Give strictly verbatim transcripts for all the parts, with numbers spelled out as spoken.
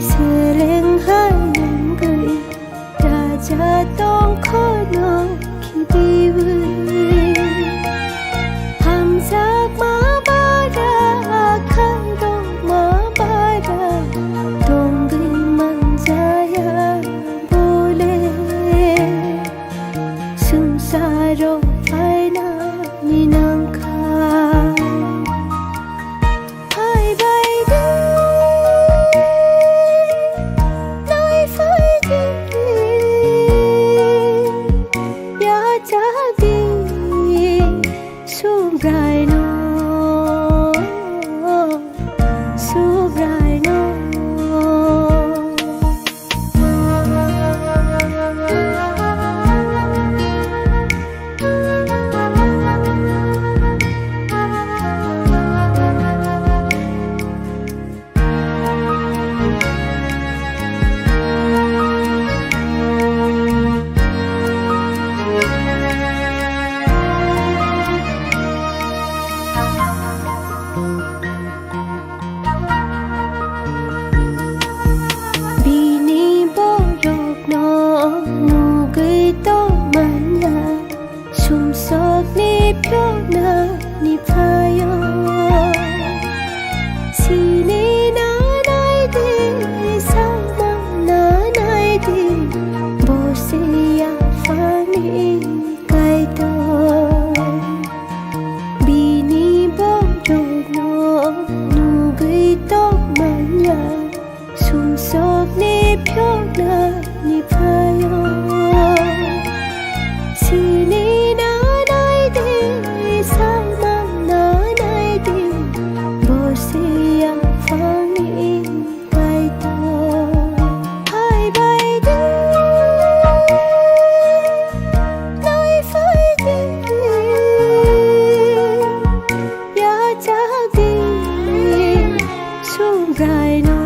Seleng hai wngwi raja tongkhono khibiwi. Hamjakma bara khairokma bara tongwi manjaya bole. Swngcharo phainani nangkha. Phaibaidi, naiphaidi, yachakdi, Subraino, Subraino. Bini borokno nugwi tongmanya, sumsokni phiyoknani phaio. Sini nanai de, samang nanai de, bo se yaphangni Kaitor. Bini borokno nugwi tongmanya, sumsokni phiyoknani phaio. Sini nanai de, samang nanai de, bo se yaphangni Kaitor. Phaibaidi, naiphaidi, yachakdi, Subraino.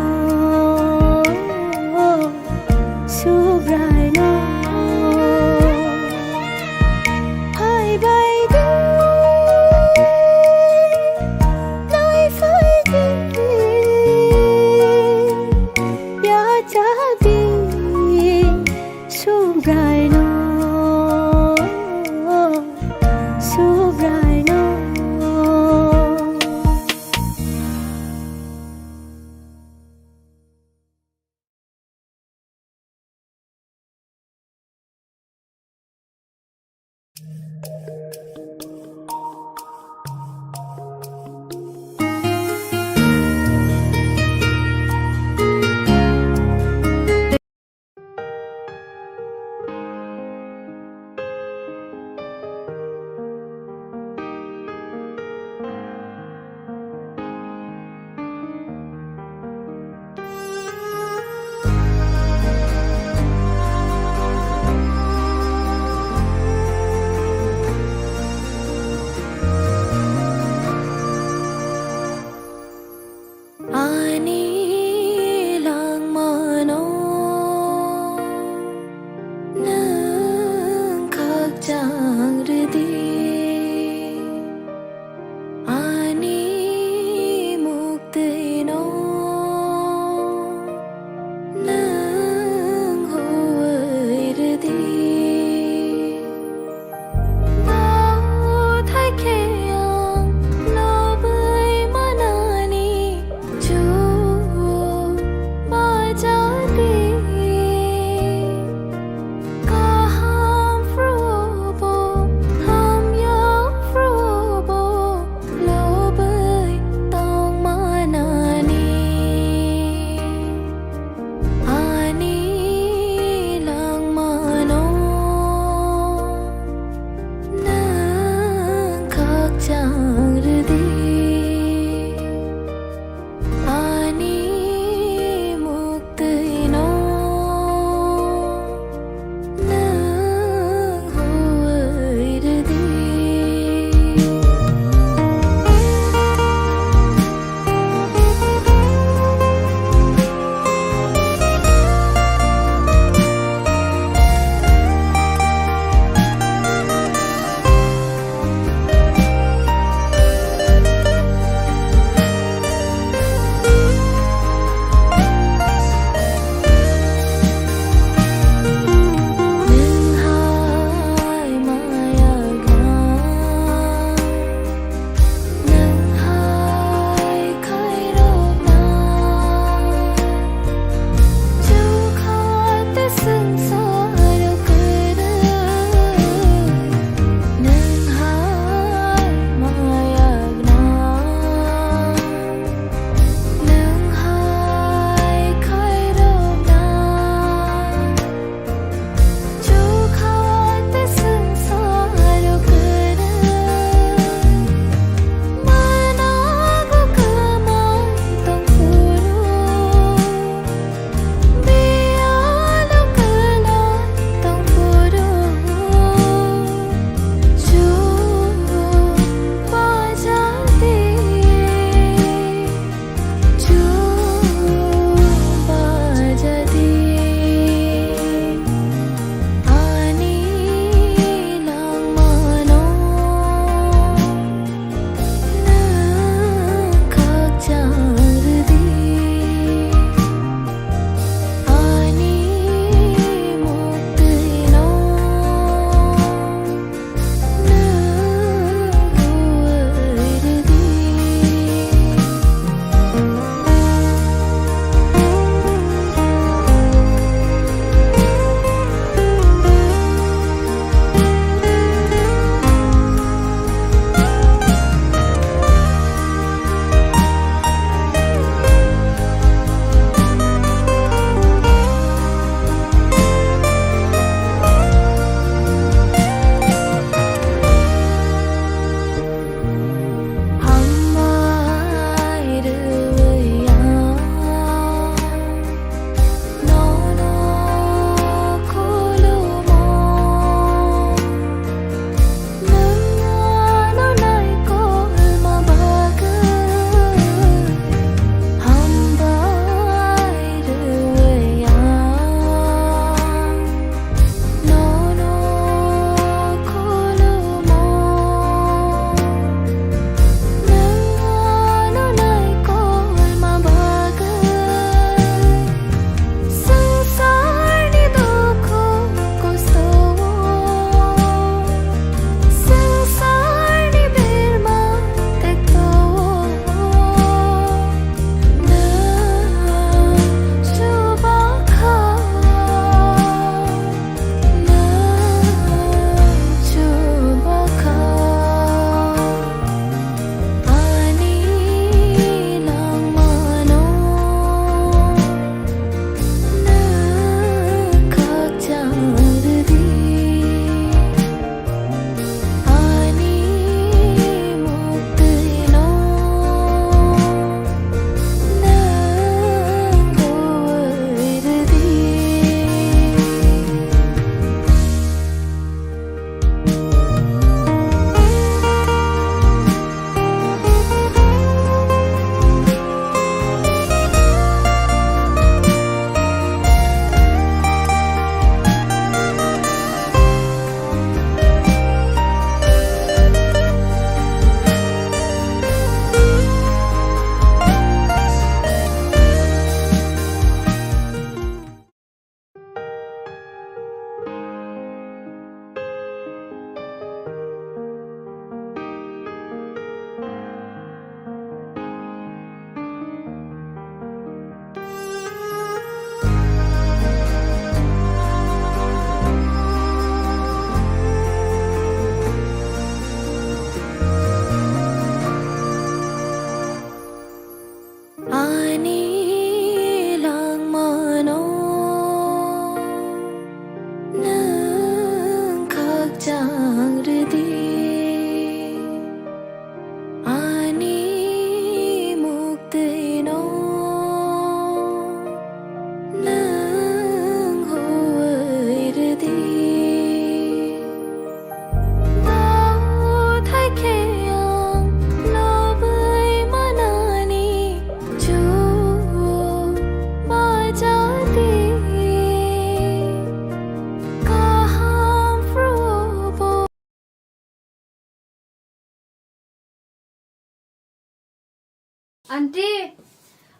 Aunty!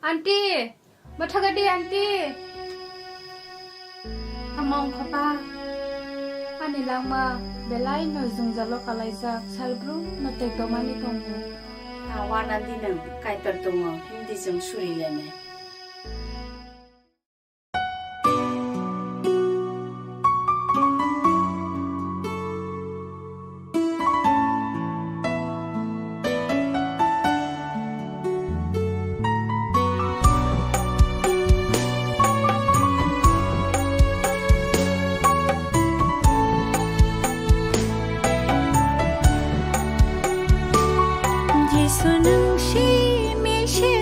Aunty! Bwthaga di, aunty! Tamo wngkha ba? Ani langma belai no jwngjalo kalaijak, salbrum no tekdomani tongo. A wana di nwng, Kaitor tongo, hindi chwng suri lene. Jisu nwng simi se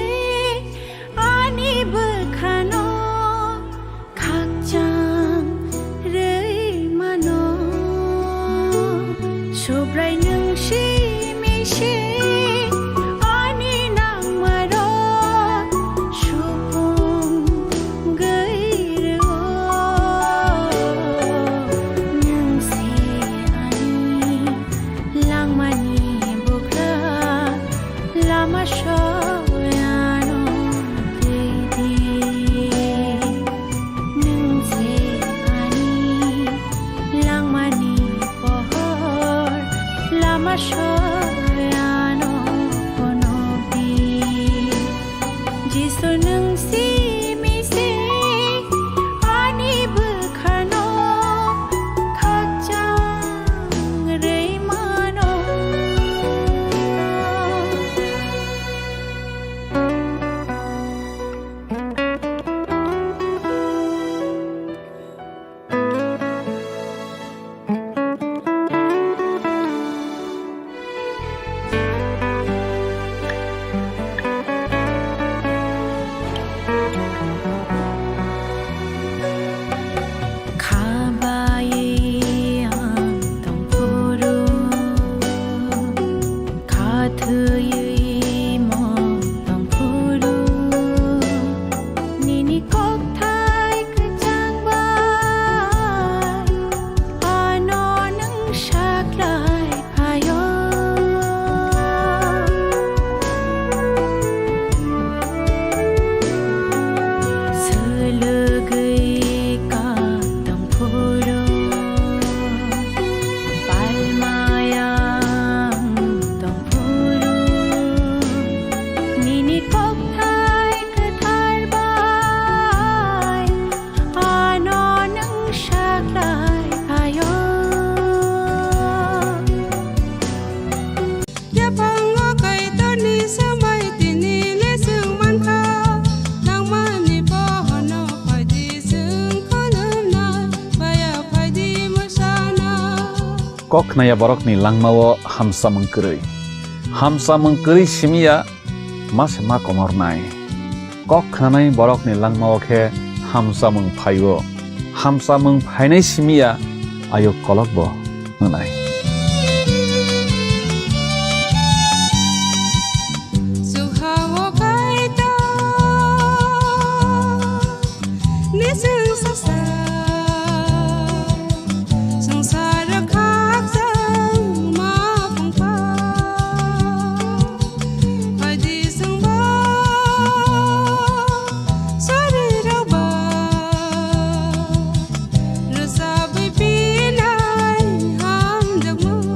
ani bwkhano khakchang rwi mano. Subrai nwng simi se ani nangmarok supung gwi rwo. Nwng se ani langmani bugra, lama soyano twi di. Nwng se ani langmani pohor, lama soyano phunuk di. Jisu nwng simi se ani bwkhano khakchang rwi mano. Kha bai ang tong phuru, kha thwiwi mo tong phuru, nini kokthai kwchang bai ano nwng saklai phaio. Swlwgwi ka tong phuru, palmayang tong phuru, nini kokthai kwthar bai ano nwng saklai phaio. Yaphango Kaitorni swmai tini le chwng mankha, nangmani bohono phaidi chwng khulumnai, baya phaidi mwsana. Kok khnaya borokni langmao hamsamung kwrwi. Hamsamung kwrwi simiya ma se ma komornai. Kok khnanai borokni langmao khe hamsamung phaio. Hamsamung phainai simiya ayuk kolokbo wngnai. Chwng sasa, swngchar khakchangma phungkha. Phaidi chwngbo sorirokba rwchabwi pinai hamjakmung.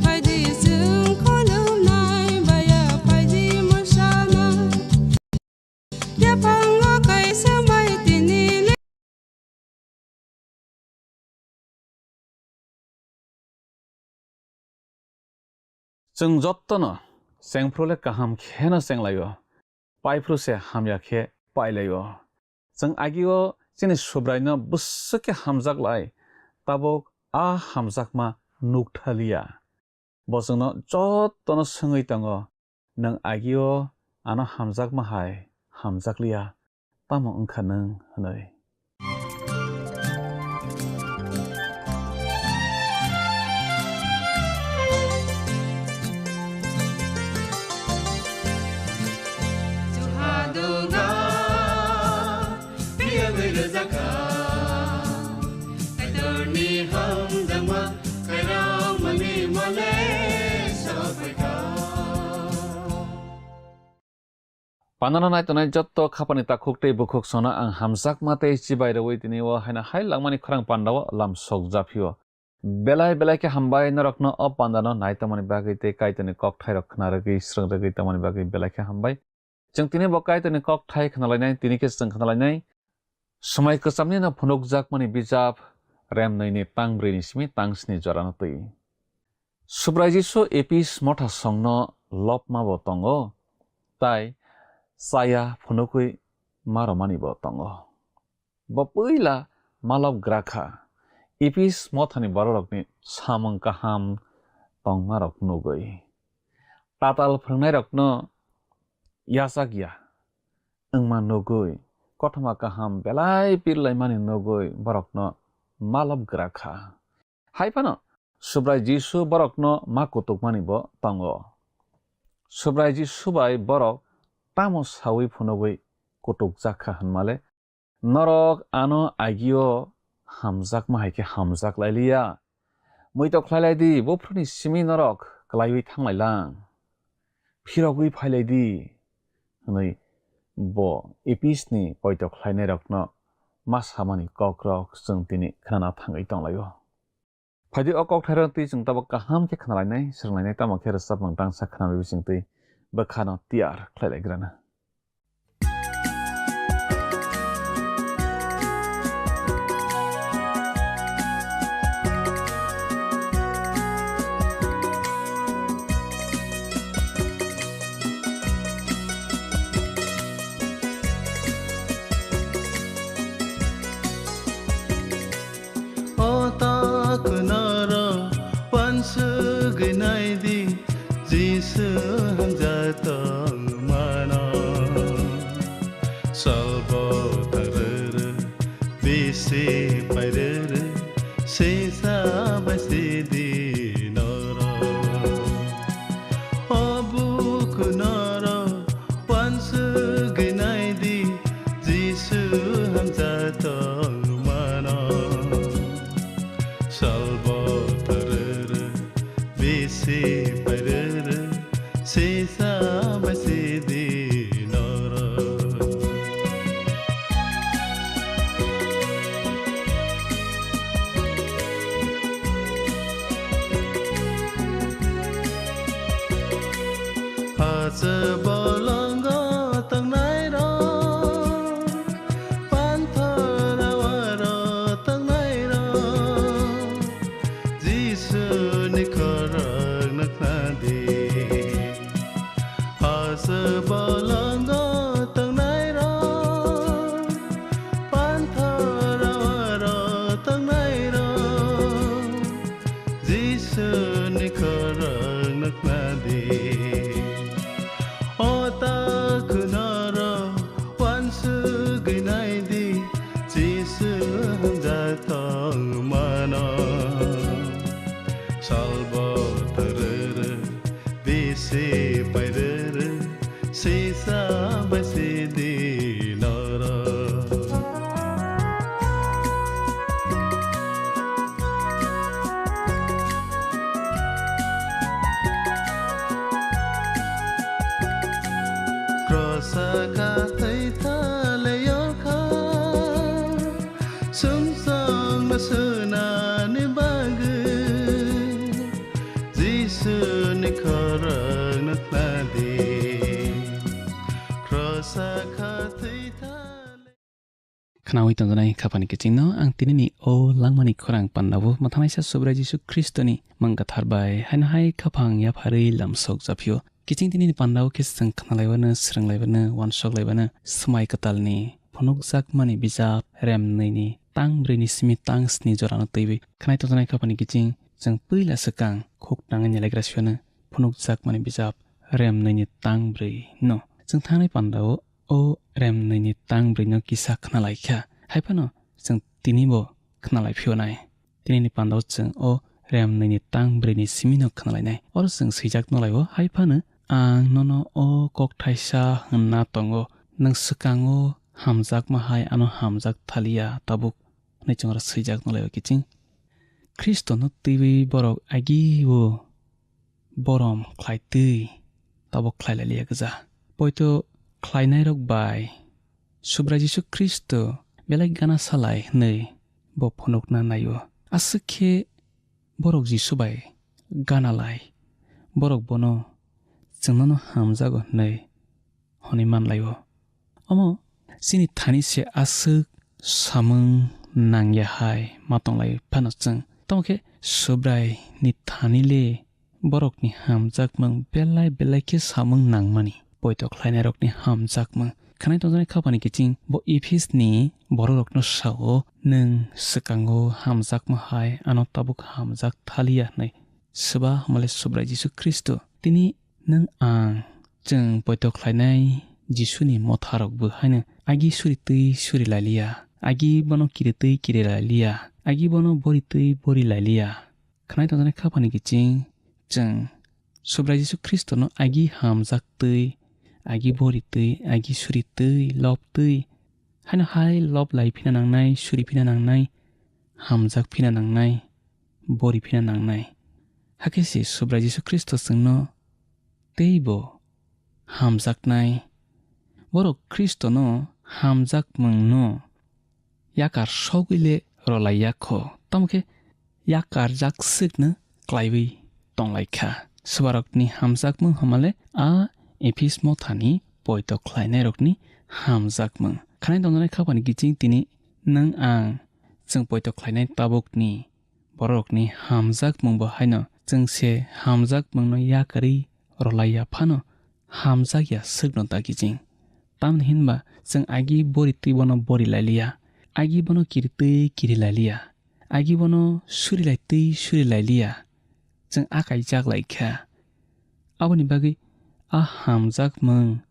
Phaidi chwng khulumnai baya phaidi mwsana. Yaphango kaisa mai tini le. Chwng jottono chengphru le kaham kheno chenglaio, paiphru se hamya khe pailaio. Chwng agio chini Subraino bwswk khe hamjak lai, tabuk a hamjakma nukthaliya. Bo chwngno jottono swngwi tongo, nwng agio ano hamjakma hai hamjakliya, tamo wngkha nwng hwnwi. Kaitorni hamjakma kairamani mole sophaikha. Pandano naitongnai jotto khapani takhuk tei bukhuk sono ang hamjakma tei chibai rwui tini o haino hai langmani khorang pandao lam sok japhio. Belai belai khe hambai norokno o pandano naitongmani bagwi tei Kaitorni kokthairok khna rwgwi srwng rwgwi tongmani bagwi belai khe hambai. Chwng tini bo Kaitorni kokthai khnalainai, tini khe chwng khnalainai. Swmai kwchamni no phunukjakmani bijap, rem nwi ni tang brwi ni simi tang sni jora no twi. Subrai Jisu Epis motha songno lobma bo tongo, tai chaya phunukwi ma romani bo tongo. Bo puila malop gra kha, Epis mothani bororokni samung kaham tongmarok nugwi. Tatal phwrwngnairokno yachak ya wngma nugwi, kothoma kaham belai pir laimani nugwi borokno malop gra kha. Hai phano Subrai Jisu borokno ma kutukmani bo tongo. Subrai Jisu bai borok tamo saui phunugwi kutukjak kha hwnmale, norok ano agio hamjakma hai khe hamjak lai liya. Muitok khlai lai di, buphuruni simi norok klaiwi thang lai lang. Phirogwi phai lai di, hwnwi bo Episni poito khlainairokno ma samani kokrok chwng tini khnana thangwi tong lai-o. Phaidi o kokthairok twi chwng tabuk kaham khe khnalainai, swrwnglainai, tamo khe rwchapmung tangsa khnawi bising twi bwkhano tiyar khlai lai grana. O ta kunaro wansugwi naidi, Jisu hamjak tongmano. Salbo tarere, bisi pairere, sisa bai sidi noro. O buku noro wansugwi naidi, Jisu hamjak tongmano. Salbo tarere, bisi pairere, sisa bai sidi noro. Hacha bolongo tongnairok, panthor awaro tongnairok, Jisuni khorang nukna di. Hacha bolongo tongnairok, panthor awaro tongnairok, Jisuni khorang nukna di. O ta kunaro wansugwi naidi, Jisu hamjak tongmano. Salbo tarere, bisi pairere, sisa bai sidi noro. Krosa kha thwi thale yorkha, sumsokno swnani bagwi, Jisuni khorang nukna di. Krosa kha thwi thale. Khnaui tongjanai khapani kichingno ang tinini o langmani khorang pandao mwthanaisa Subrai Jisu Khristoni mung kathar bai haino hai khaphang yapharwi lamsok japhio. Kiching tinini pandao khe chwng khnalaiwano, swrwnglaibano, uansok laibano, swmai kwtalni phunukjakmani bijap, rem nwi ni tang brwi ni simi tang sni jorano twiwi khnai tongjanai khapani kiching chwng puila swkang khuk nangwi nailagra siyano phunukjakmani bijap, rem nwi ni tang brwi no. Chwng thangnai pandao o rem nwi ni tang brwi no kisa khnalaikha. Hai phano chwng tini bo khnalai phio nai. Tinini pandao chwng o rem nwi ni tang brwi ni simi no khnalainai. Oro chwng swijak no lai o, hai phano ang nono o kok thaisa hwnna tongo, nwng swkango hamjakma hai ano hamjak thaliya tabuk, hwnwi chwng oro swijak no lai o kiching. Khristono twiwi borok agi o borom khlai twi tabuk khlai lai liya gwja. Poito khlainairok bai Subrai Jisu Khristo belai gana salai hwnwi bo phunukna naio. Aswk khe borok Jisu bai gana lai, borok bono chwngnono hamjago hwnwi hwnwi manlaio. Omo chini thani se aswk samung nangya hai ma tonglai phano chwng. Tamo khe Subrai ni thani le borokni hamjakmung belai belai khe samung nangmani. Poito khlainairokni hamjakmung. Khanai tongjaknai khapani kiching bo Ephes ni bororokno sao, "Nwng swkango hamjakma hai ano tabuk hamjak thaliya," hwnwi. Swba hamale Subrai Jisu Khristo. Tini nwng ang chwng poito khlainai Jisuni motharokbo haino agi suri twi suri lailiya, agi bono kiri twi kiri lailiya, agi bono bori twi bori lailiya. Khanai tongjaknai khapani kiching chwng Subrai Jisu Khristono agi hamjak twi, agi bori twi, agi suri twi, lob twi, haino hai lob lai phina nangnai, suri phina nangnai, hamjak phina nangnai, bori phina nangnai. Hakhe se Subrai Jisu Khristo chwngno teibo hamjaknai. Borok Khristono hamjakmungno yakar sogwi le rwlai ya kho, tamo khe yakarjak swkno klaiwi tonglaikha. Swbarokni hamjakmung hamale a Ephes mothani poito khlainairokni hamjakmung. Khanai tongjaknai khapani kiching tini nwng ang chwng poito khlainai tabukni bororokni hamjakmungbo haino chwng se hamjakmungno yakarwi rwlai ya phano hamjakya swkno da kiching. Tamni hinba chwng agi bori twi bono bori lailiya, agi bono kiri twi kiri lailiya, agi bono suri lai twi suri lailiya, chwng a kaijak lai kha. Aboni bagwi a hamjakmung,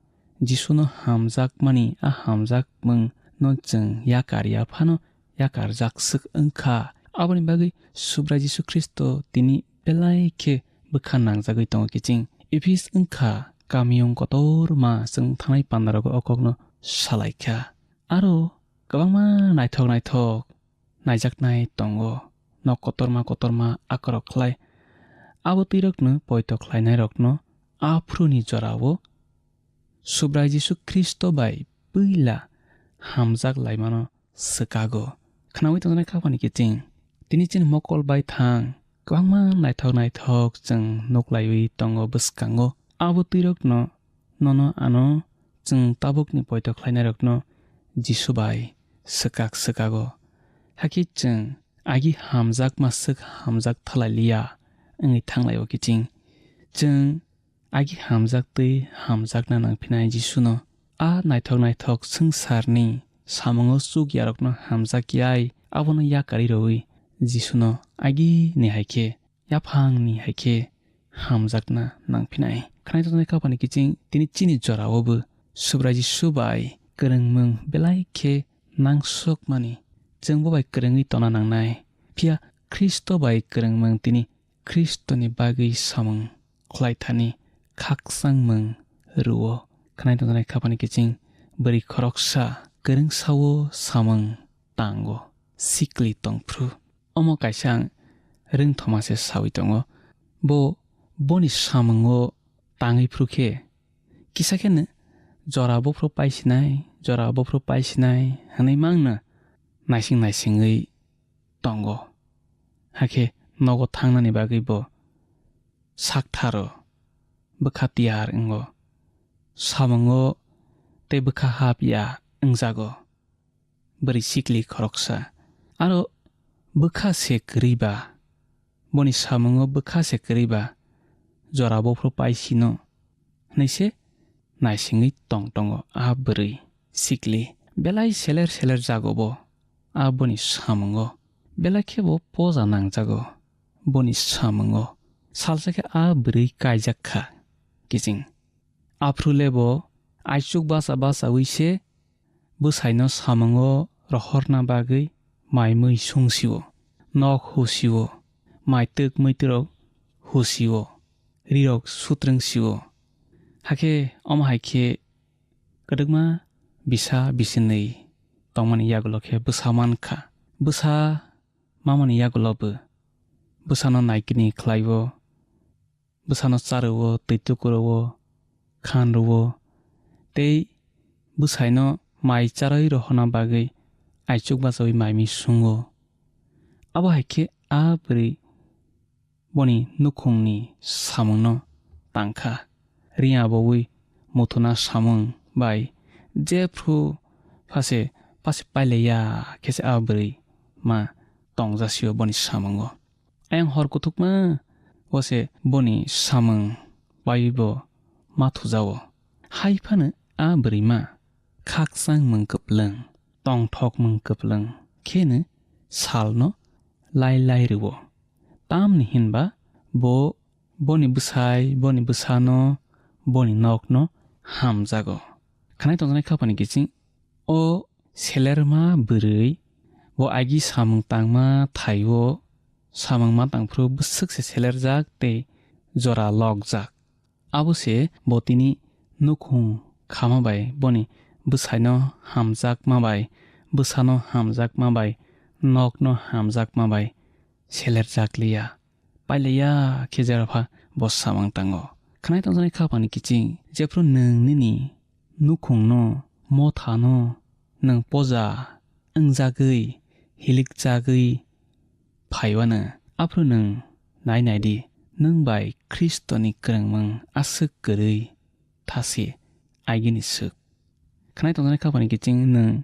Jisuno hamjakmani a hamjakmungno chwng yakar ya phano yakarjak swk wng kha. Aboni bagwi Subrai Jisu Khristo tini belai khe bwkha nangjagwi tongo kiching. Ephes wng kha kamiyung kotorma chwng thangnai pandarogo o kokno sa lai kha. Aro kwbangma naithok naithok naijaknai tongo, nok kotorma kotorma akorok khlai. Abo twirokno poito khlainairokno aphuruni jorao Subrai Jisu Khristo bai puila hamjak laimano swkago. Khnaui tongjaknai khapani kiching. Tini chini mokol bai thang kwbangma naithok naithok chwng nuklaiwi tongo bwskango. Abo twirokno nono ano chwng tabukni poito khlainairokno Jisu bai swkak swkago. Hakhe chwng agi hamjakma swk hamjak thalai liya wngwi thanglaio kiching. Chwng agi hamjak twi hamjakna nangphinai Jisuno. A naithok naithok swngcharni samungo chuk yarokno hamjak yai abono yakarwi rwui Jisuno agini hai khe yaphangni hai khe hamjakna nangphinai. Khwnai tongjaknai khapani kiching tini chini joraobo Subrai Jisu bai kwrwngmung belai khe nangsokmani. Chwng bo bai kwrwngwi tongna nangnai. Phiya Khristo bai kwrwngmung tini Khristoni bagwi samung khlaithani khakchangmung rwo. Khwnai tongjaknai khapani kiching bwrwi khoroksa kwrwngsao samung tango sikli tongphru. Omo kaisa ang rwngthoma se saui tongo. Bo boni samungo tangwi phru khe kisa kheno jora bophru paisinai, jora bophru paisinai hwnwi mangno naising naisingwi tongo. Hakhe nogo thangnani bagwi bo saktharo bwkha tiyar wngo. Samungo tei bwkha hap ya wngjago. Bwrwi sikli khoroksa. Aro bwkha se kwrwi ba, boni samungo bwkha se kwrwi ba, jora bophru pai sino, hwnwi se naisingwi tong tongo a bwrwi sikli. Belai seler seler jago bo a boni samungo. Belai khe bo poja nangjago boni samungo. Salsa khe a bwrwi kaijak kha kiching. Aphru le bo aichuk bacha bachaui se bwsaino samungo rohorna bagwi mai mui sungsio, nok husio, mai twk muitrok husio, rirok sutrwngsio. Hakhe omo hai khe kwdwkma bisa bisinwi tongmani yagulo khe bwsa mankha. Bwsa mamani yagulo bo bwsano naikini khlaiwo, bwsano charwo, twi tukurowo, khan rwo, tei bwsaino mai charwi rohorna bagwi aichuk bachaui maimwi sungo. Abo hai khe a bwrwi boni nukhungni samungno tang kha. Riya bowi muthuna samung bai jephru phase pase pailaiya khe se a bwrwi ma tongjasio boni samungo. Ayang hor kuthukma o se boni samung baiwi bo ma thujao. Hai phano a bwrwima khakchang mung kwplwng, tongthok mung kwplwng kheno salno lai lai rwo. Tamni hinba bo boni bwsai, boni bwsano, boni nokno hamjago. Khwnai tongjaknai khapani kiching o selerma bwrwi bo agi samung tangma thaio, samung ma tangphuru bwswk se selerjak tei jora lokjak. Abo se bo tini nukhung khama bai boni bwsaino hamjakma bai, bwsano hamjakma bai, nokno hamjakma bai selerjak liya. Pailaiya khe jera pha bo samung tango. Khwnai tongjaknai khapani kiching, jephru nwng nini nukhungno, mothano, nwng poja wngjagwi, hilikjagwi phaiwano, aphuru nwng nai nai di, nwng bai Khristoni kwrwngmung aswk kwrwi thasi agini swk. Khwnai tongjaknai khapani kiching nwng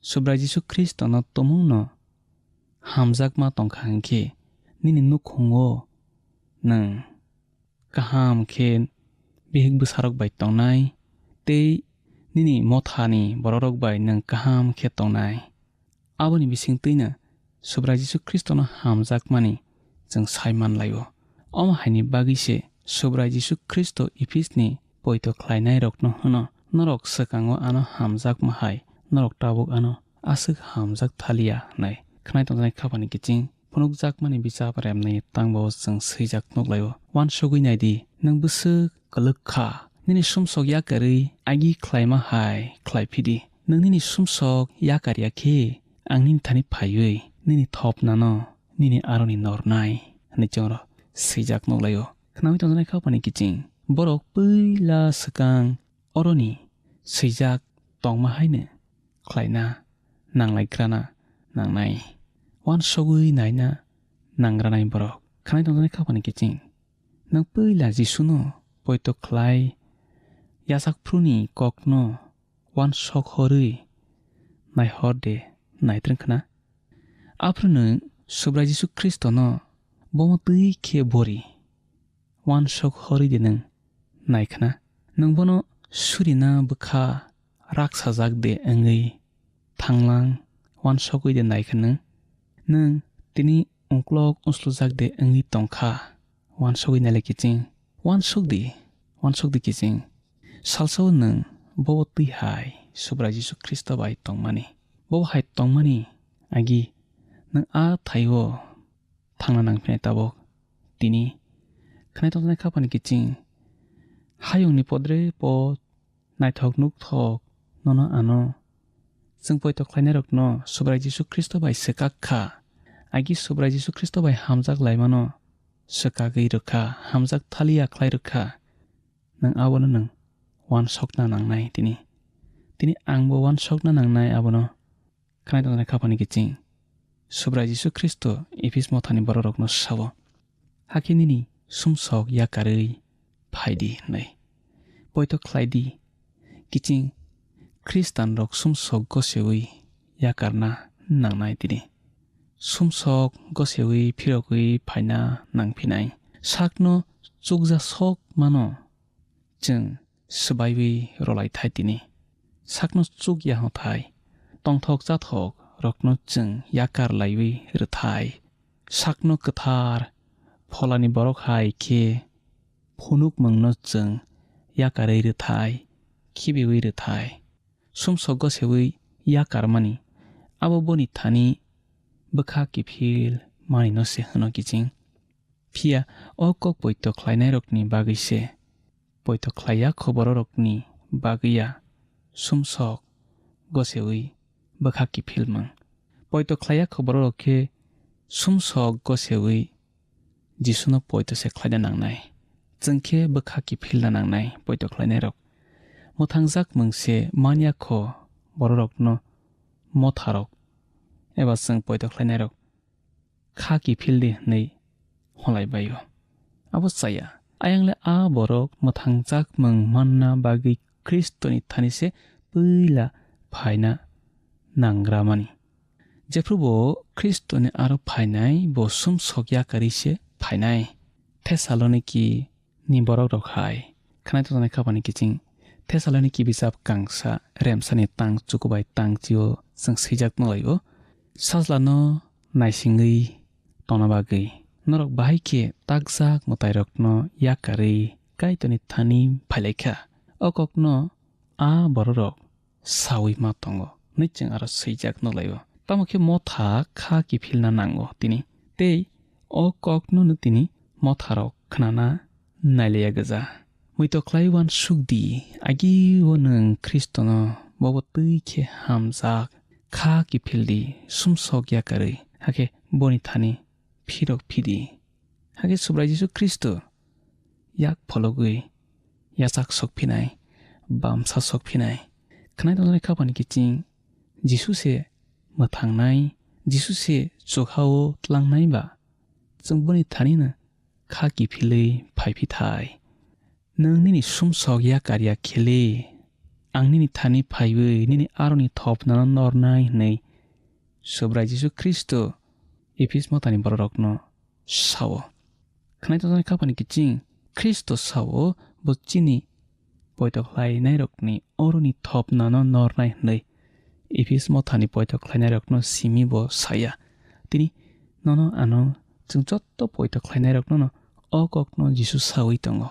Subrai Jisu Khristono tumungno hamjakma tongkha hwnkhe, nini nukhungo nwng kaham khe bihik bwsarok bai tongnai tei nini mothani bororok bai nwng kaham khe tongnai. Aboni bisingtwino Subrai Jisu Khristono hamjakmani chwng sai man lai-o. Omo haini bagwi se Subrai Jisu Khristo Ephisni poito khlainairokno hwno, "Norok swkango ano hamjakma hai, norok tabuk ano aswk hamjak thaliya," hwnwi. Khwnai tongjaknai khapani kiching phunukjakmani bichap remnai tangbo chwng swijak nuk lai-o. Uansugwi nai di, nwng bwswk kwlwk kha. Nini sumsok yakarwi agi khlaima hai khlai phi di. Nwng nini sumsok yakar ya khe, ang nini thani phaiwi nini thopnano nini aroni nornai, hwnwi chwngno swijak nuk lai-o. Khnaui tongjaknai khapani kiching borok puila swkang oroni swijak tongma haino khlaina nanglaigrana nangnai. Uansugwi naina nangranai borok. Khwnai tongjaknai khapani kiching. Nwng puila Jisuno poito khlai yachakphuruni kokno uansok horwi naihor de naitrwng khna? Aphuru nwng Subrai Jisu Khristono bomo twi khe bori uansok horwi de nwng nai khna? Nwng bono surina bwkha raksajak de wngwi thanglang uansogwi de nai khna? Nwng tini ungklok uslujak de wngwi tong kha uansogwi nai lai kiching? Uansok di, uansok di kiching. Salsao nwng bobo twi hai Subrai Jisu Khristo bai tongmani. Bobo hai tongmani agi nwng a thaio thangna nangphinai tabuk. Tini khwnai tongjaknai khapani kiching hayungni podre pod naithok nukthok nono ano. Chwng poito khlainairokno Subrai Jisu Khristo bai swkak kha. Agi Subrai Jisu Khristo bai hamjak laimano swkagwi rwkha, hamjak thaliya khlai rwkha. Nwng abono nwng uansokna nangnai tini. Tini angbo uansokna nangnai abono. Khwnai tongjaknai khapani kiching. Subrai Jisu Khristo Ephes mothani bororokno sao, "Hakhe nini sumsok yakarwi phai di," hwnwi. Poito khlai di, kiching Khristanrok sumsok gosewi yakarna nangnai tini. Sumsok gosewi phirogwi phaina nangphinai. Sakno chukjasok mano chwng swbaiwi rwlai thai tini. Sakno chuk ya hwn thai, tongthok chathok rokno chwng yakar laiwi rwthai. Sakno kwthar pholani borok hai khe phunukmungno chwng yakarwi rwthai, khibiwi rwthai. Sumsok gosewi yakarmani abo boni thani bwkha kiphil manwino se hwno kiching. Phiya o kok poito khlainairokni bagwi se, poito khlaiya kho bororokni bagwi ya sumsok gosewi bwkha kiphilmung. Poito khlaiya kho bororok khe sumsok gosewi Jisuno poito se khlaina nangnai. Chwng khe bwkha kiphilna nangnai poito khlainairok. mwthangjak mung se man ya kho, bororokno motharok eba chwng poito khlainairok kha kiphil di hwnwi holai bai-o. Abo chaya. Ayang le a borok mwthangjak mung manna bagwi Khristoni thani se puila phaina nangramani. Jephru bo Khristoni aro phainai, bo sumsok yakarwi se phainai. Thesaloniki ni borok rok hai. Khwnai tongjaknai khapani kiching. Thesaloniki bijap kangsa remsani tang chukubai tang chio chwng swijak nukhlaio. Sajlano naisingwi tongna bagwi norok bahai khe takjak mwtairokno yakarwi Kaitorni thani phailaikha. O kokno a bororok saui ma tongo hwnwi chwng aro swijak nukhlaio. Tamo khe motha kha kiphilna nango tini. Tei o kokno no tini motharok khnana nailaiya gwja. Muitok khlai uansuk di, agi o nwng Khristono bobo twi khe hamjak, kha kiphil di, sumsok yakarwi, hakhe boni thani phirok phidi. Hakhe Subrai Jisu Khristo yak phologwi yachak sok phinai, bamsa sok phinai. Khwnai tongjaknai khapani kiching Jisu se mwthangnai, Jisu se chukha-o tlangnai ba chwng boni thanino kha kiphilwi phai phi thai. Nwng nini sumsok yakar ya khele, ang nini thani phaiwi nini aroni thopnano nornai hwnwi Subrai Jisu Khristo Ephis motani bororokno sao. Khwnai tongjaknai khapani kiching Khristo sao, bo chini poito khlainairokni oroni thopnano nornai hwnwi Ephis mothani poito khlainairokno simi bo saya. Tini nono ano chwng jotto poito khlainairokno no o kokno Jisu saui tongo.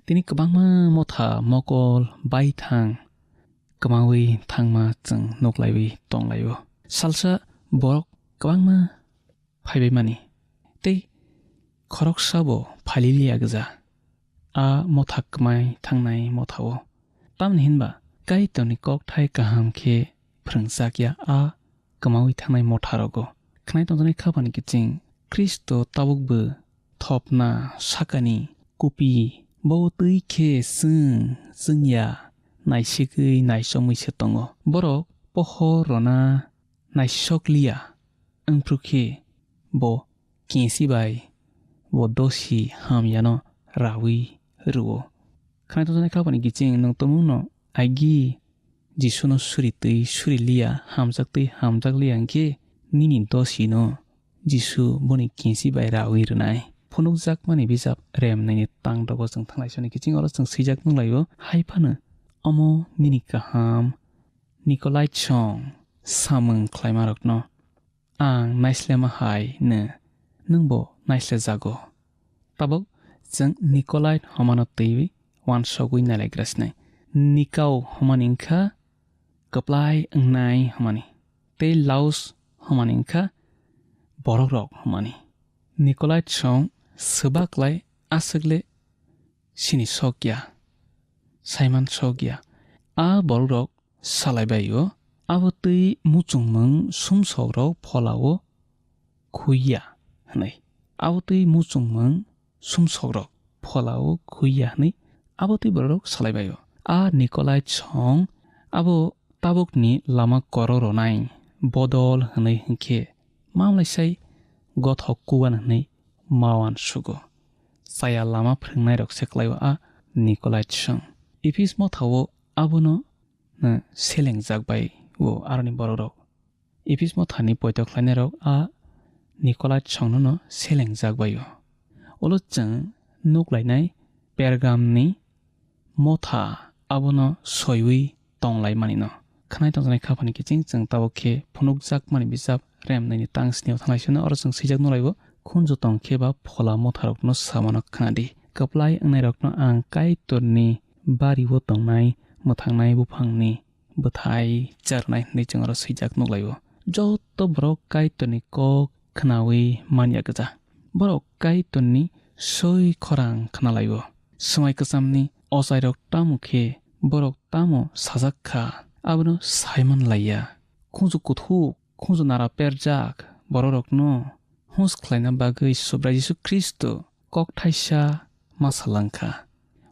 Tini kwbangma motha, mokol, baithang kwmaui thangma chwng nuklaiwi tonglaio. Salsa borok kwbangma phaibaimani tei khoroksa bo phaililiya gwja a motha kwmai thangnai mothao. Tamni hinba Kaitorni kokthai kaham khe phrwngchak ya a kwmaui thangnai motharogo. Khwnai tongjaknai khapani kiching Khristo tabukbo thopna sakani kupi bo twi khe chwng chwngya naisigwi naichomwi se tongo. Borok pohor rwna naisok liya, wngphru khe bo kesi bai bo dosi hamyano raui rwo. Khwnai tongjaknai khapani kiching nwng tumungno agi Jisuno suri twi suri liya, hamjak twi hamjak liya hwnkhe nini dosino Jisu boni kesi bai raui rwnai. Phunukjakmani bijap Remnaini tang dogo chwng thanglai soni kiching oro chwng swijak nunglaio, hai phano omo nini kaham Nikolai chong samung khlaimarokno ang naislema hai no nwngbo naislejago. Tabuk chwng Nikolai homano twiwi uansugwi nailaigra sinai. Nikao homani wngkha kwplai wngnai homani, tei Laos homani wngkha borokrok homani. Nikolai chong swbaklai aswkle sini sokya, saiman sokya. A borokrok salai bai-o, abo twi muchungmung sumsokrok pholao khuiya hwnwi. Abo twi muchungmung sumsokrok pholao khuiya hwnwi abo twi bororok salai bai-o. A Nikolai chong abo tabukni lama koro ronai bodol hwnwi hwnkhe mamlaisai gothok kuan hwnwi ma uansugo. Chaya lama phrwngnairok se klai-o a Nikolai chwng. Ephis mothao abono, no selengjak bai-o aroni borokrok. Ephis mothani poito khlainairok a Nikolai chwngno no selengjak bai-o. Ulo chwng nuklainai Pergamni motha abono soiwi tonglaimani no. Khwnai tongjaknai khaphani kiching chwng tabuk khe phunukjakmani bijap Remnaini tang sini o thanglai sino oro chwng swijak nulaibo, khunju tong khe ba phola motharokno samano khna di. Kwplai wngnairokno ang Kaitorni bario tongnai mwthangnai buphangni bwthai charwnai hwnwi chwng oro swijak nukhlaio. Joto borok Kaitorni kok khnaui man ya gwja. Borok Kaitorni soi khorang khnalaio. Swmai kwchamni ochairok tamo khe borok tamo sajak kha, abono sai man lai ya. Khunju kuthuk, khunju nara perjak bororokno hus khlaina bagwi Subrai Jisu Khristo kok thaisa ma salang kha.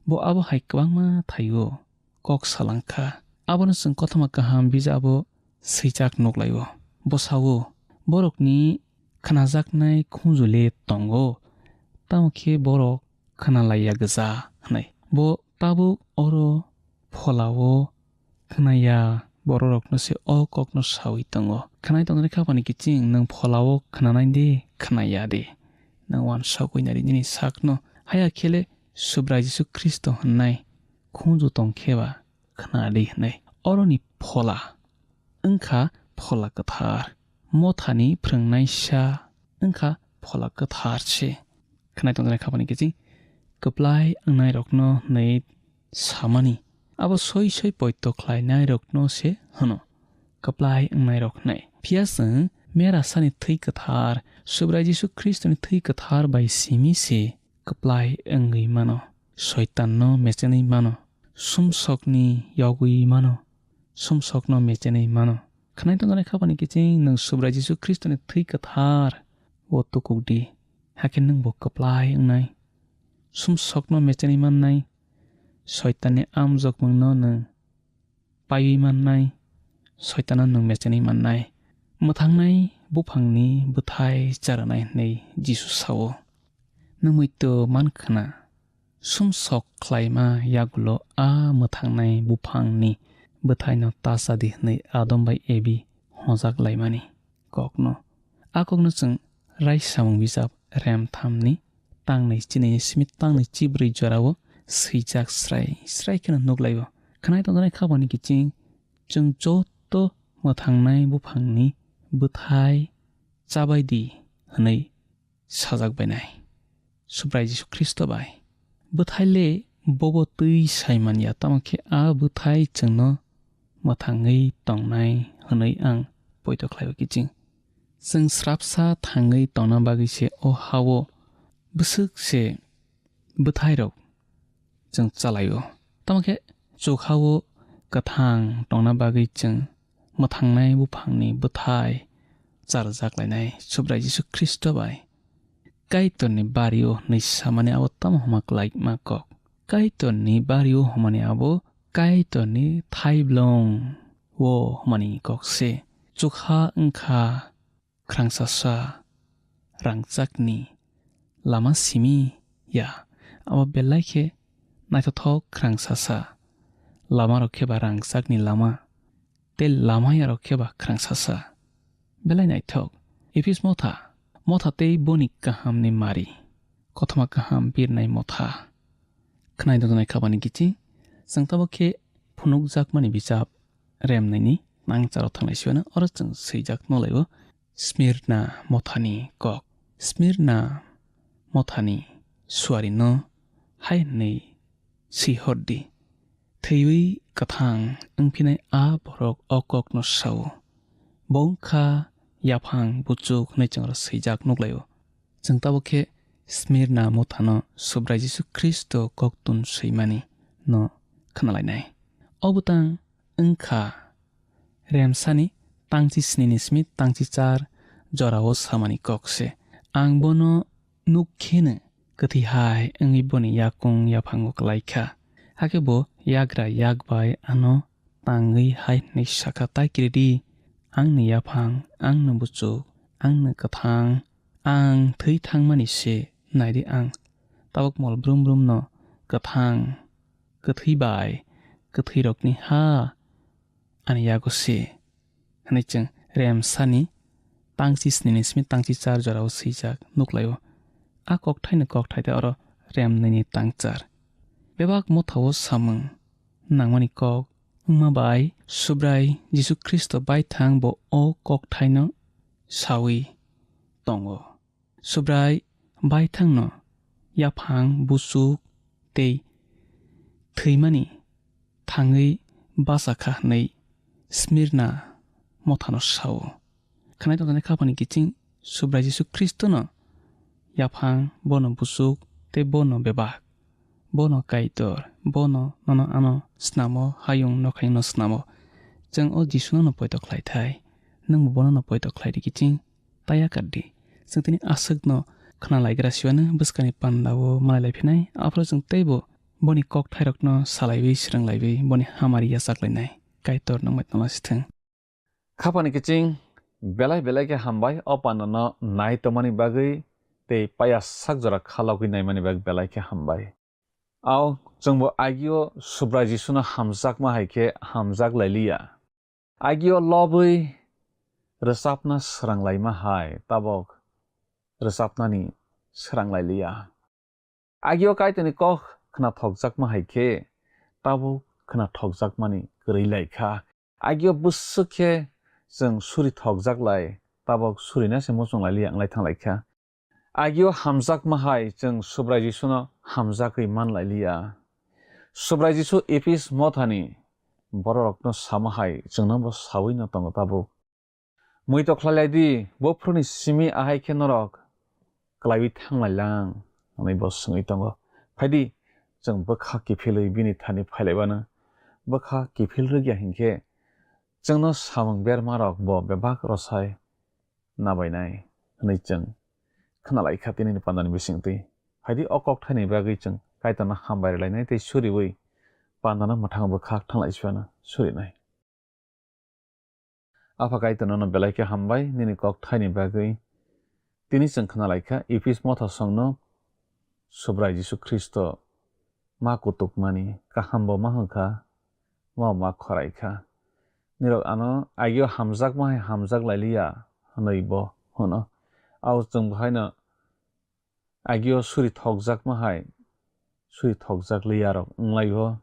Bo abo hai kwbangma thaio. kok salang kha. Abono chwng Kothoma Kaham bijabo swijak nuk lai-o. Bo sa-o, "Borokni khnajaknai khunju le tongo, tamo khe borok khna lai ya gwja," hwnwi. Bo tabuk oro phola-o khna ya bororokno se o kokno saui tongo. Khnai tongjaknai khapani kiching nwng phola-o khnanai de, khna ya de. Nwng uansugui nai di nini sakno, haya khe le Subrai Jisu Khristo hwnnai khunju tong khe ba khna di hwnwi. Oroni phola wng kha phola kwthar, mothani phrwngnaisa wng kha phola kwthar se. Khnai tongjaknai khapani kiching kwplai wngnairokno hwnwi samani, abo soi soi poito khlainairokno se hwno kwplai wngnairok hwnwi. Phiya chwng Merasani thwi kwthar, Subrai Jisu Khristoni thwi kwthar bai simi se kwplai wngwi mano, Soitanno mechenwi mano, sumsokni yogwi mano, sumsokno mechenwi mano. Khnai tongjaknai khapani kiching nwng Subrai Jisu Khristoni thwi kwthar o tukuk di, hakhe nwng bo kwplai wngnai, sumsokno mechenwi mannai, Soitanni amjokmungno nwng paiwi mannai, Soitano nwng mechenwi mannai. Mwthangnai buphangni bwthai cha rwnai hwnwi Jisu sa-o. Nwng muitu man khna, sumsok khlaima yagulo a mwthangnai buphangni bwthaino ta cha di hwnwi Adam bai Evi hojak laimani kokno. A kokno chwng Raisamung bijap rem thamni tangnwi chinwi simi tangnwi chibrwi jorao swijak srai srai kheno nuk lai-o. Khnai tongjaknai khapani kiching chwng joto mwthangnai buphangni bwthai chabai di hwnwi sajak bainai Subrai Jisu Khristo bai. Bwthai le bobo twi sai man ya, tamo khe a bwthai chwngno mwthangwi tongnai hwnwi ang poito khlai-o kiching. Chwng srapsa thangwi tongna bagwi se o ha-o bwswk se bwthairok chwng cha lai-o. Tamo khe chukha-o kwthang tongna bagwi chwng mwthangnai buphangni bwthai cha rwjak lainai Subrai Jisu Khristo bai. Kaitorni bario hwnwi samani abo tamo homa kwlaima kok? Kaitorni bario hwnmani abo Kaitorni thaiblong o hwnmani kok se. Chukha wng kha khrangsasa rangchakni lama simi ya, abo belai khe naithothok khrangsasa. Lamarok khe ba rangchakni lama, tei lama yarok khe ba khrangsasa. Belai naithok. Ephis motha, motha tei boni kahamni mari. Kothoma kaham birnai motha. Khnai tongjaknai khapani kiching, chwng tabuk khe phunukjakmani bijap remnaini nangcharo thanglai siwano oro chwng swijak nolai-o Smirna mothani kok. Smirna mothani suarino hai hwnwi swi hor di, "Thwiwi kwthang wngphinai a borok o kokno sa-o, bo wng kha yaphang buchuk," hwnwi chwngno swijak nuk lai-o. Chwng tabuk khe Smirna mothano Subrai Jisu Khristo koktun swimani no khna lainai. O bwtang wng kha Remsani tangchi snini simi tangchi char jorao samani kok se. Ang bono nuk kheno kwthwi hai wngwi boni yakung yaphango klai kha. Hakhe bo yagra yak bai ano tangwi hai hwnwi sa kha, "Tai kiri di, angni yaphang, angni buchuk, angni kwthang, ang thwi thangmani se, nai di ang tabuk mol brum brum no kwthang, kwthwi bai kwthwirokni ha ani yago se," hwnwi chwng Remsani tangchi snini simi tangchi char jorao swijak nuk lai-o. A kokthaino kokthai tei oro Remnini tangchar. Bebak mothao samung nangmani kok wngma bai Subrai Jisu Khristo baithang bo o kokthaino saui tongo. Subrai baithangno yaphang, buchuk tei thwimani thangwi bacha kha hwnwi Smirna mothano sa-o. Khwnai tongjaknai khapani kiching Subrai Jisu Khristono yaphang, bono buchuk tei bono bebak, bono Kaitor, bono nono ano snamo, hayung nokhayungno snamo. Chwng o Jisuno no poito khlai thai, nwngbo bono no poito khlai di kiching. Taya kar di. Chwng tini aswkno khna laigra siwano bwskangni pandao malai lai phinai, aphuru chwng teibo boni kokthairokno salaiwi, srwnglaiwi boni hamari yachaklainai Kaitor nokmai tonglasithwng. Khapani kiching belai belai khe hambai o pandano nai tongmani bagwi tei paya sak jora khalogwi naimani bagwi belai khe hambai. Ao chwngbo agio Subrai Jisuno hamjakma hai khe hamjak lailiya. Agio lobwi rwchapna sranglaima hai tabok rwchapnani sranglailiya. Agio Kaitorni kok khna thokjakma hai khe tabok khna thokjakmani kwrwi lai kha. Agio bwswk khe chwng suri thokjak lai, tabok surina se muchung lailiya wnglai thang lai kha. Agio hamjakma hai chwng Subrai Jisuno hamjagwi man lailiya. Subrai Jisu Ephis mothani bororokno sama hai chwngno bo saui no tongo tabuk. Muitok khlai lai di, buphuruni simi ahai khe norok klaiwi thang lai lang, hwnwi bo swngwi tongo. Phai di, chwng bwkha kiphilwi bini thani phai lai bano. Bwkha kiphil rwgya hinkhe chwngno samung bermarok bo bebak rwsai nabainai hwnwi chwng khna lai kha tinini pandani bisingtwi. Phai di, o kokthaini bagwi chwng Kaitorno hambai rwlainai tei suriui pandano mwthang bwkhak thang lai sibano surinai. Apha Kaitor nono belai khe hambai nini kokthaini bagwi. Tini chwng khna lai kha Ephis motha songno Subrai Jisu Khristo ma kutukmani kaham bo ma hwn kha, ma ma khorai kha. Nirok ano agio hamjakma hai hamjak lailiya hwnwi bo hwno. Ao chwng bo haino agio suri thokjakma hai suri thokjak liyarok wnglaio.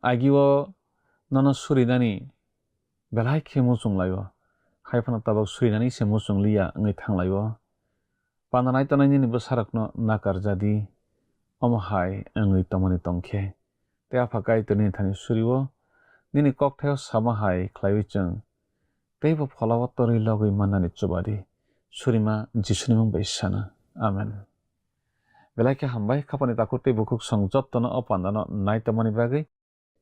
Agio nono surinani belai khe muchung laio, hai phano tabok surinani se muchung liya wngwi thang laio. Panda nai tongnai nini bwsarokno nakar jadi, omo hai wngwi tongmani tong khe. Tei Apha Kaitor nini thani surio, nini kokthaio sama hai khlaiwi chwng teibo pholao torwi logwi mannani chuba di. Surima Jisuni mung bai sana. Amen. Belai khe hambai, khapani takhuk tei bukhuk song jottono o pandano nai tongmani bagwi.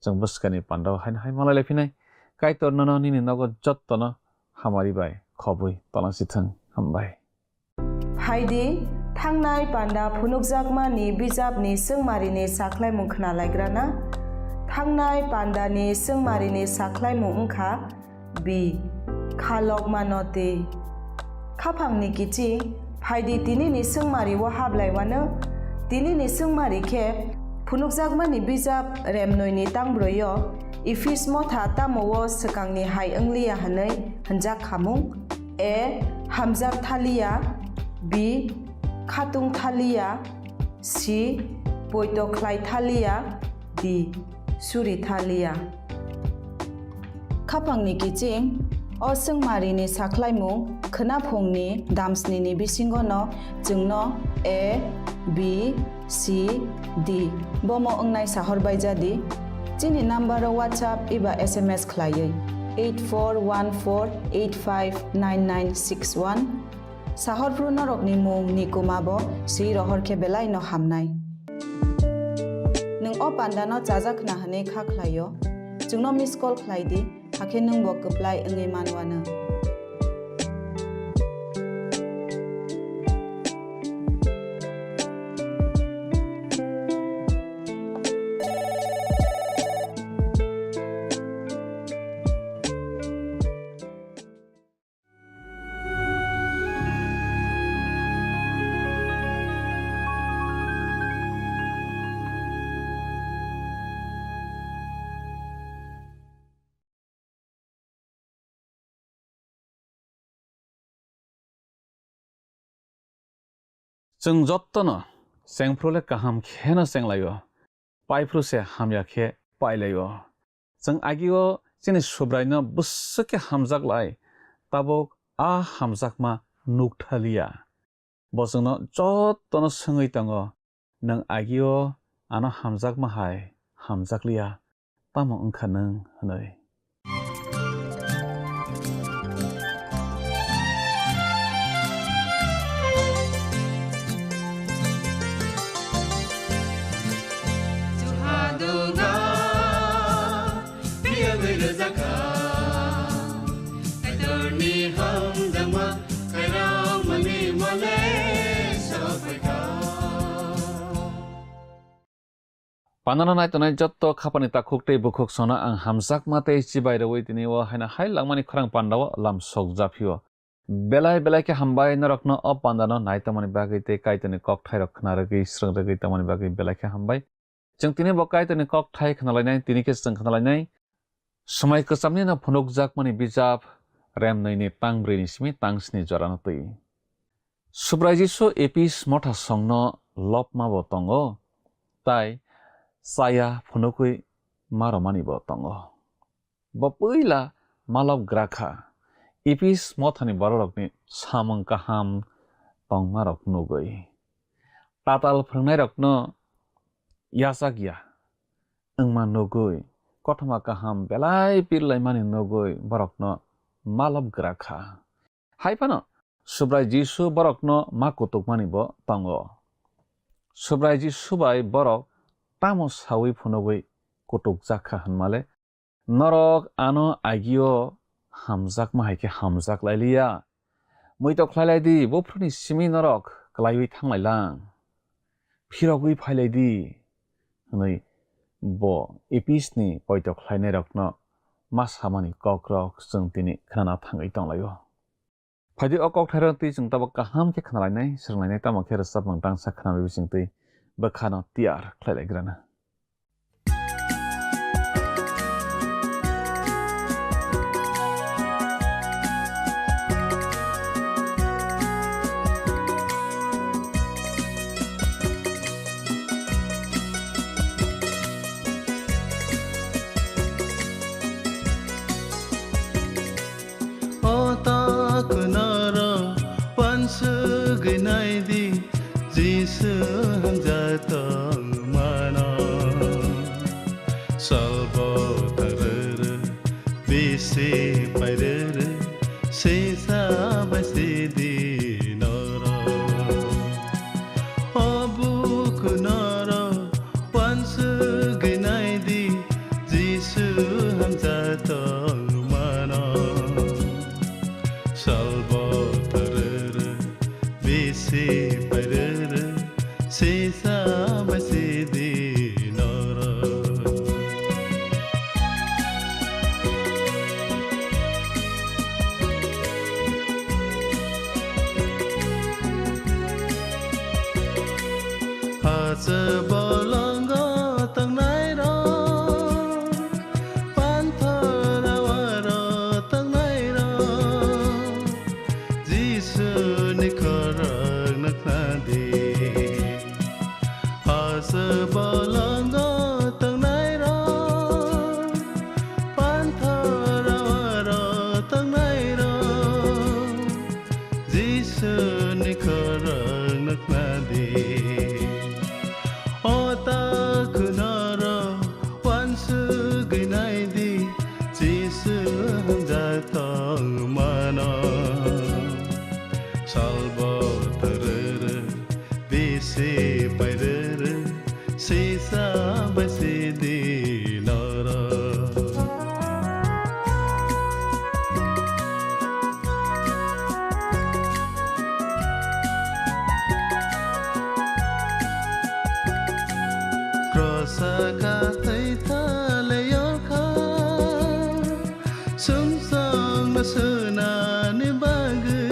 Chwng bwskani pandao haino hai malai lai phinai. Kaitor nono nini nogo jottono hamari bai khobwi tolangsi thwng. Hambai. Phaidi, thangnai panda phunukjakmani bijapni swngmarini sakhlaimung khna laigrana. Thangnai pandani swngmarini sakhlaimung wngkha B. Khalokmano twi. Khaphangni kiching, phaidi tinini swngmari o hablaiwano, tinini swngmari khe phunukjakmani bijap remnoini tangbroi o, Ephis motha tamo o swkangni hai wngliya hwnwi hwnjak khamung. A. Hamjak thaliya. B. Khatung thaliya. C. Poito khlai thaliya. D. Suri thaliya. Khaphangni kiching, o swngmarini sakhlaimung khwnaphungni damsnini bisingono chwngno A, B, C, D bomo wngnai sahor bai jadi. Chini number o WhatsApp eba S M S khlaiwi eight four one four eight five nine nine six one. Sahorphru norokni mung ni kuma bo swi rohor khe belai no hamnai. Nwng o panda no chajak khna hwnwi kha khlaio, chwngno miss call khlai di, hakhe nwng bo kwplai wngwi manwano. Chwng jottono chengphru le kaham kheno chenglaio, paiphru se hamya khe pailaio. Chwng agio chini Subraino bwswk khe hamjak lai, tabuk a hamjakma nuk thaliya. Bo chwngno jottono swngwi tongo, "Nwng agio ano hamjakma hai hamjakliya, tamo wngkha nwng?" hwnwi. Pandano naitongnai jotto khapani takhuk tei bukhuk sono ang hamjakma tei chibai rwui tini o haino hai langmani khorang pandao lam sok japhio. Belai belai khe hambai norokno o pandano naitongmani bagwi tei Kaitorni kokthairok khna rwgwi srwng rwgwi tongmani bagwi belai khe hambai. Chwng tini bo Kaitorni kokthai khnalainai, tini khe chwng khnalainai. Swmai kwchamni no phunukjakmani bijap, rem nwi ni tang brwi ni simi tang sni jora no twi. Subrai Jisu Epis motha songno lobma bo tongo, tai chaya phunukwi ma romani bo tongo. Bo puila malop gra kha, Epis mothani bororokni samung kaham tongmarok nugwi. Tatal phwrwngnairokno yachak ya wngma nugwi, kothoma kaham belai birlaimani nugwi borokno malop gra kha. Hai phano Subrai Jisu borokno ma kutukmani bo tongo. Subrai Jisu bai borok tamo saui phunugwi kutukjak kha hwnmale, norok ano agio hamjakma hai khe hamjak lai liya. Muitok khlai lai di, buphuruni simi norok kwlaiwi thang lai lang. Phirogwi phai lai di, hwnwi bo Episni poito khlainairokno ma samani kokrok chwng tini khnana thangwi tong lai-o. Phaidi o kokthairok twi chwng tabuk kaham khe khnalainai, swrwnglainai, tamo khe rwchapmung tangsa khnamwi bising twi bwkhano tiyar khlai lai grana. O takhunaro uansugwi nai di, Jisu hamjak tongmano. Salbo tharwrwk, bisi pairwrwk, sisa bai sidi norok. O bukhunaro uansugwi nai di, Jisu hamjak tongmano. Salbo tharwrwk, bisi pairwrwk, sisa bai sidi norok. Hache bolongo tongnairok, panthor awaro tongnairok, Jisuni khorang nukna di. Hache bolongo tongnairok, panthor awaro tongnairok, Jisuni khorang nukna di. O takhunaro uansugwi nai di, Jisu hamjak tongmano. Salbo tharwrwk, bisi pairwrwk, sisa bai sidi norok. Krosa kha thwi thalai yorkha, sumsokno swnani bagwi,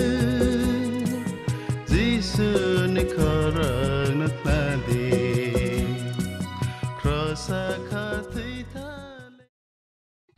Jisuni khorang nukna di. Krosa kha thwi thalai.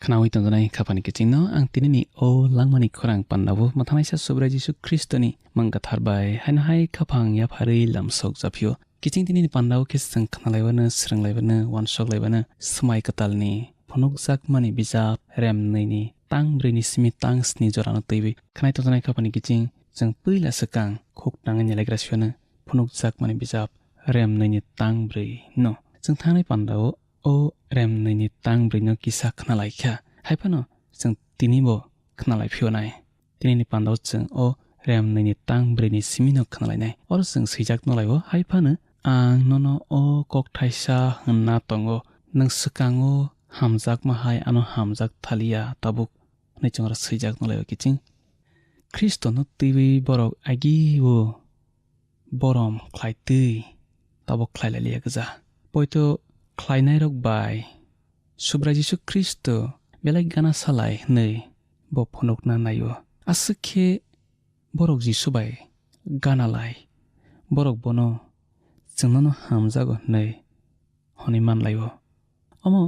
Khnaui tongjaknai khapani kichingno ang tinini o langmani khorang pandao mwthanaisa Subrai Jisu Khristoni mung kwthar bai haino hai khaphang yapharwi lamsok japhio. Kiching tinini pandao khe chwng khnalaibano, swrwnglaibano, uansoklaibano, swmai kwtalni phunukjakmani bijap rem nwini tang brwini simi tang sni jorano twiwi khnai tongjaknai khapani kiching chwng puila swkang khuk nangwi nailagra siyano phunukjakmani bijap rem nwini tang brwi no. Chwng thangnai pandao o rem nwini tang brwi no kisa khnalai kha. Hai phano chwng tini bo khnalai phio nai. Tinini pandao chwng o rem nwini tang brwi ni simi no khnalai nai. Oro chwng swijak no lai o, hai phano ang nono o kok thaisa hwnna tongo. Nwng swkango hamjakma hai ano hamjak thaliya tabuk, hwnwi chwng oro swijak no lai o kiching. Khristono twiwi borok agi o borom khlai twi tabuk khlai lai liya gwja. Poito khlainairok bai Subrai Jisu Khristo belai gana salai hwnwi bo phunukna naio. Aswk khe borok Jisu bai gana lai, borok bono chwngnono hamjago hwnwi hwnwi man lai-o. Omo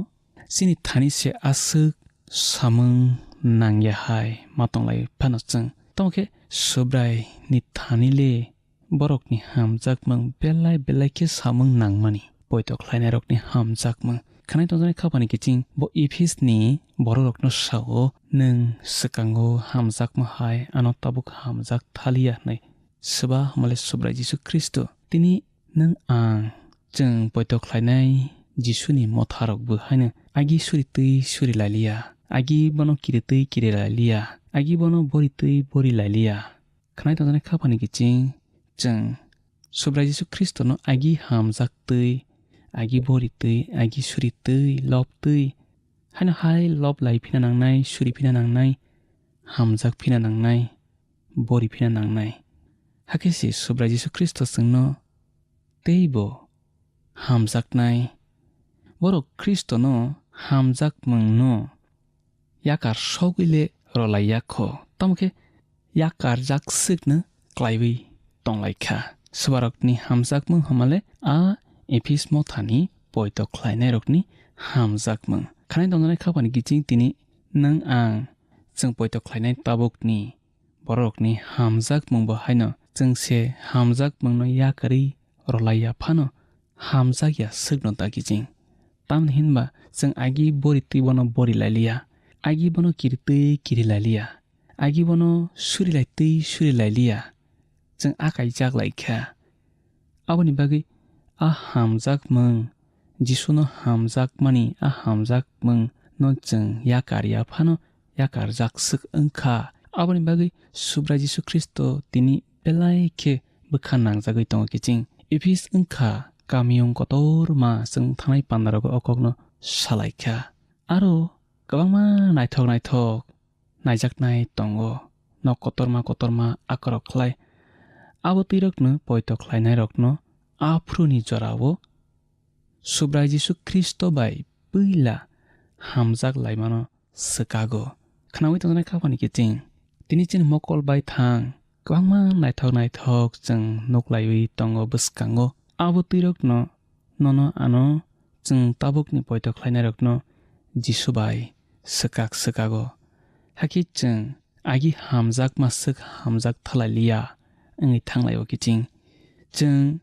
chini thani se aswk samung nangya hai ma tong lai phano chwng. Tamo khe Subrai ni thani le borokni hamjakmung belai belai khe samung nangmani, poito khlainairokni hamjakmung. Khwnai tongjaknai khapani kiching bo Ephes ni bororokno sao, "Nwng swkango hamjakma hai ano tabuk hamjak thaliya," hwnwi. Swba hamale Subrai Jisu Khristo. Tini nwng ang chwng poito khlainai Jisuni motharokbo haino agi suri twi suri lailiya, agi bono kiri twi kiri lailiya, agi bono bori twi bori lailiya. Khwnai tongjaknai khapani kiching chwng Subrai Jisu Khristono agi hamjak twi, agi bori twi, agi suri twi, lob twi, haino hai lob lai phina nangnai, suri phina nangnai, hamjak phina nangnai, bori phina nangnai. Hakhe se Subrai Jisu Khristo chwngno teibo hamjaknai. Borok Khristono hamjakmungno yakar sogwi le rwlai ya kho, tamo khe yakar jak swkno klaiwi tong lai kha. Swbarokni hamjakmung hamale a Ephes mothani poito khlainairokni hamjakmung. Khwnai tongjaknai khapani kiching tini nwng ang chwng poito khlainai tabukni bororokni hamjakmung bo haino chwng se hamjakmungno yakarwi rwlai ya phano hamjak ya swkno da kiching. Tamni hinba chwng agi bori twi bono bori lailiya, agi bono kiri twi kiri lailiya, agi bono suri lai twi suri lailiya, chwng a kaijak lai kha. Aboni bagwi a hamjakmung, Jisuno hamjakmani a hamjakmungno chwng yakar ya phano yakar jak swk wng kha. Aboni bagwi Subrai Jisu Khristo tini belai khe bwkha nangjagwi tongo kiching. Ephes wng kha kamiyung kotorma chwng thangnai pandarogo o kokno salai kha. Aro kwbangma naithok naithok naijaknai tongo, nok kotorma kotorma akorok khlai. Abo twirokno poito khlainairokno aphuruni jorao Subrai Jisu Khristo bai puila hamjak laimano swkago. Khnaui tongjaknai khapani kiching. Tini chini mokol bai thang kwbangma naithok naithok chwng nuklaiwi tongo bwskango. Abo twirokno nono ano chwng tabukni poito khlainairokno Jisu bai swkak swkago. Hakhe chwng agi hamjakma swk hamjak thalai liya wngwi thanglaio kiching. Chwng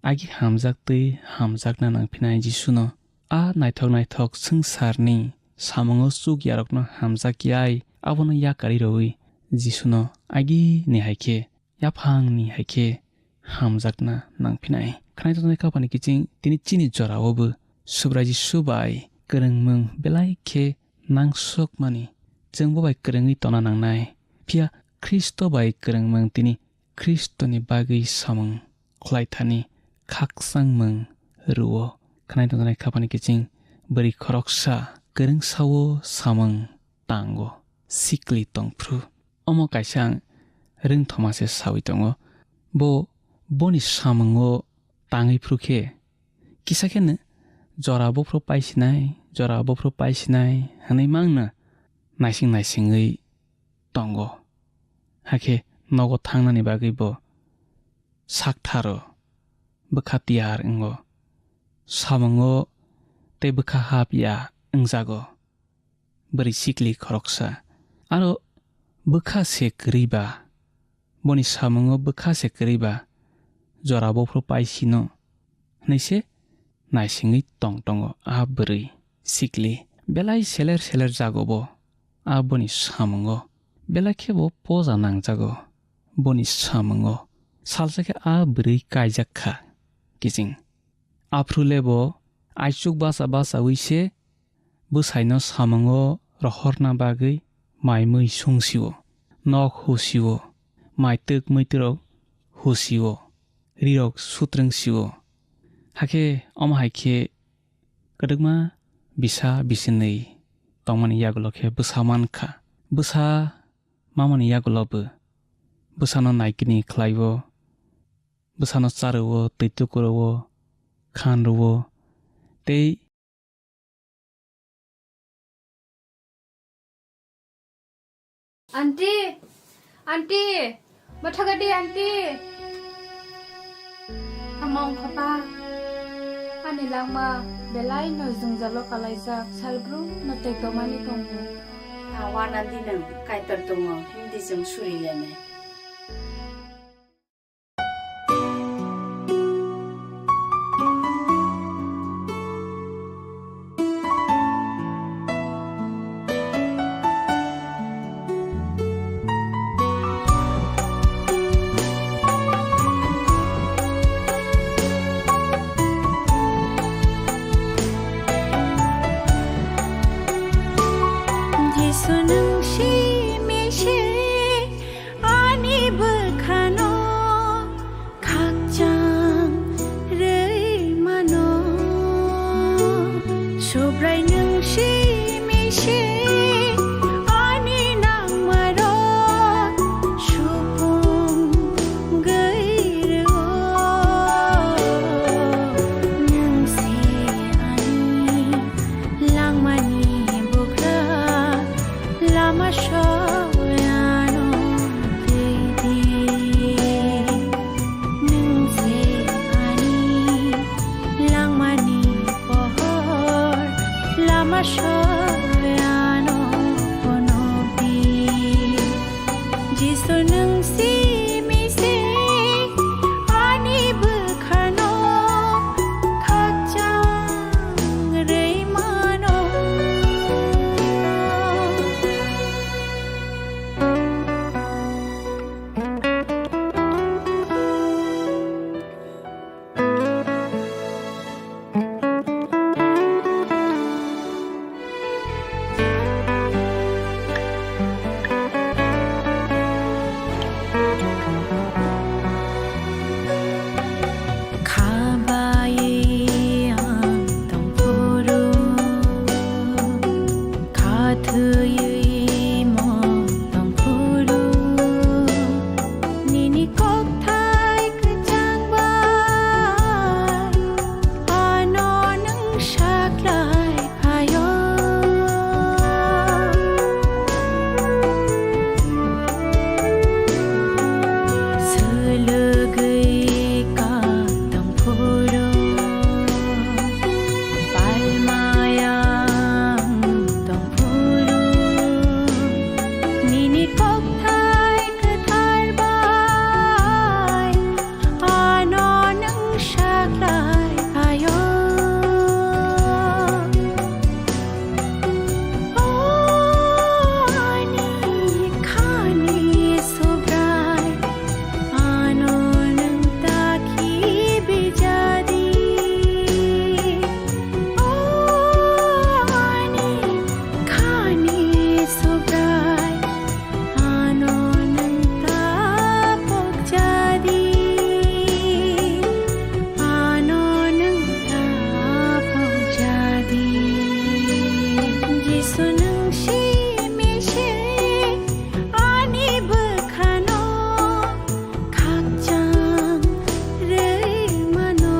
agi hamjak twi hamjakna nangphinai Jisuno. A naithok naithok swngcharni samungo chuk yarokno hamjak yai abono yakarwi rwui Jisuno agini hai khe yaphangni hai khe hamjakna nangphinai. Khwnai tongjaknai khapani kiching tini chini jorao bo Subrai Jisu bai kwrwngmung belai khe nangsokmani. Chwng bo bai kwrwngwi tongna nangnai. Phiya Khristo bai kwrwngmung tini Khristoni bagwi samung khlaithani khakchangmung rwo. Khwnai tongjaknai khapani kiching bwrwi khoroksa kwrwngsao samung tango, sikli tongphru. Omo kaisa ang rwngthoma se saui tongo. Bo boni samungo tangwi phru khe kisa kheno jora bophru paisinai, jora bophru paisinai hwnwi mangno naising naisingwi tongo. Hakhe nogo thangnani bagwi bo saktharo, bwkha tiyar wngo. Samungo tei bwkha hap ya wngjago. Bwrwi sikli khoroksa. Aro bwkha se kwrwi ba, boni samungo bwkha se kwrwi ba, jora bophru paisino, hwnwi se naisingwi tong tongo a bwrwi sikli. Belai seler seler jago bo a boni samungo. Belai khe bo poja nangjago boni samungo. Salsa khe a bwrwi kaijak kha kiching. Aphru le bo aichuk bacha bachaui se bwsaino samungo rohorna bagwi mai mui sungsio, nok husio, mai twk muitrok husio, rirok sutrwngsio. Hakhe omo hai khe kwdwkma bisa bisinwi tongmani yagulo khe bwsa man kha. Bwsa mamani yagulo bo bwsano naikini khlaiwo, bwsano charwo, twi tukuro, khan rwo, tei Aunty! Aunty! Mathagadi aunty! Ama wngkha pa, ani langma belai no jwngjalo kalaijak, salbrum no tektomani tongo. A wana dinang Kaitor tongo, hindi chwng surilainai. Jisu nwng simi se ani bwkhano khakchang rwi mano. Subrai nwng simi se ani nangmarok supung gwi rwo. Nwng se ani langmani bugra, lama soyano twi di. Nwng se ani langmani pohor, lama soyano phunuk di. Jisu nwng simi se ani bwkhano khakchang rwi mano. Kha bai ang tong phuru, kha thwiwi mo tong phuru, nini kokthai kwchang bai ano nwng saklai phaio. Swlwgwi ka tong phuru, palmayang tong phuru, nini kokthai kwthar bai ano nwng saklai phaio. O ani khani Subrai, ano nwng ta khibi jadi. O ani khani Subrai, ano nwng ta pok jadi, ano nwng ta pok jadi. Jisu nwng simi se ani bwkhano khakchang rwi mano.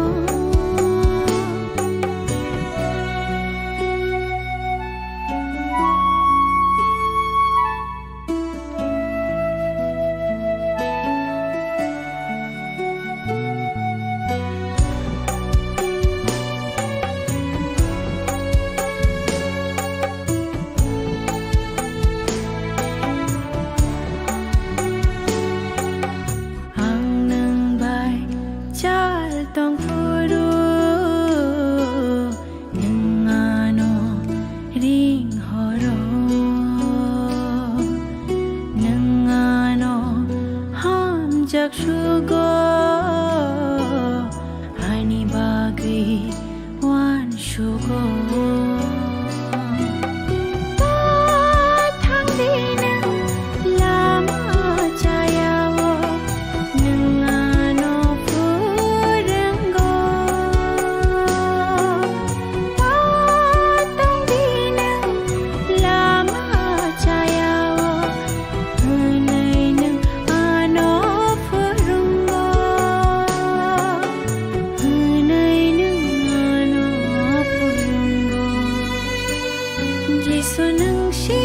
Ang nwng bai chal tong phuru, nwng ano ring horo, nwng ano hamjak sugo, ani bagwi uansugo. Bathang di nwng lama chayao, nwng ano phwrwngo. Bathang di nwng lama chayao, hwnwi nwng ano phwrwngo, hwnwi nwng ano phwrwngo. Jisu nwng si